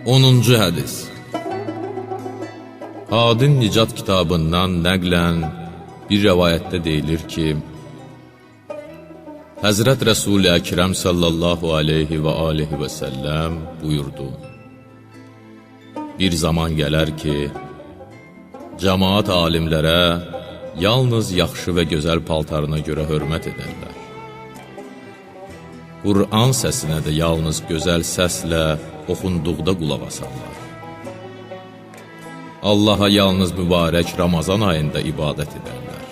10-cu hədis. Hadin Nicat kitabından nəqlən bir rəvayətdə deyilir ki, Həzrət Rəsul-i Əkrəm sallallahu aleyhi və alihi və səlləm buyurdu: Bir zaman gələr ki, cəmaat alimlərə yalnız yaxşı və gözəl paltarına görə hörmət edərlər. Qur'an səsinə də yalnız gözəl səslə oxunduqda qulaq asarlar. Allaha yalnız mübarək Ramazan ayında ibadət edərlər.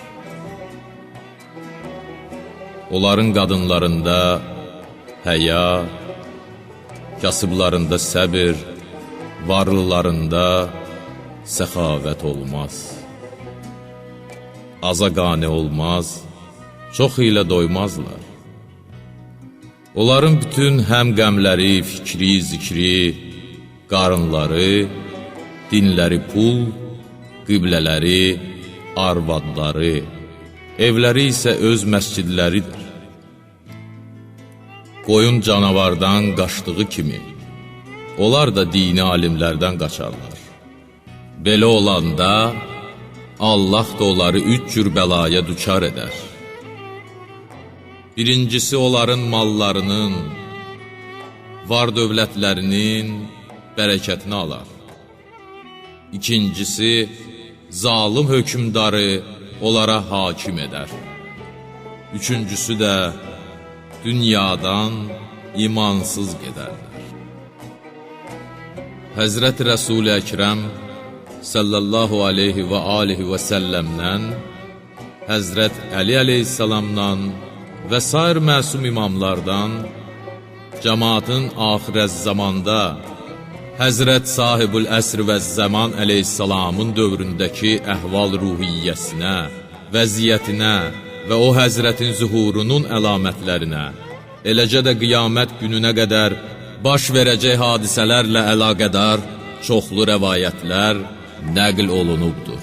Onların qadınlarında həya, kasıblarında səbir, varlılarında səxavət olmaz. Aza qane olmaz, çox ilə doymazlar. Onların bütün həm qəmləri, fikri, zikri, qarınları, dinləri pul, qiblələri, arvadları, evləri isə öz məscidləridir. Qoyun canavardan qaçdığı kimi, onlar da dini alimlərdən qaçarlar. Belə olanda, Allah da onları üç cür bəlaya düçar edər. Birincisi onların mallarının, var dövlətlərinin bərəkətini alar. İkincisi, zalım hökmdarı onlara hakim edər. Üçüncüsü də dünyadan imansız gedərlər. Həzrət Rəsul-i Əkrəm sallallahu aleyhi və alihi və səlləmdən, Həzrət Əli əleyhissalamdan və sair məsum imamlardan cəmaatın axirət zamanda Həzrət Sahibül Əsr və Zəman əleyhissalamın dövründəki əhval ruhiyyəsinə, vəziyyətinə və o həzrətin zühurunun əlamətlərinə, eləcə də qiyamət gününə qədər baş verəcək hadisələrlə əlaqədar çoxlu rəvayətlər nəql olunubdur.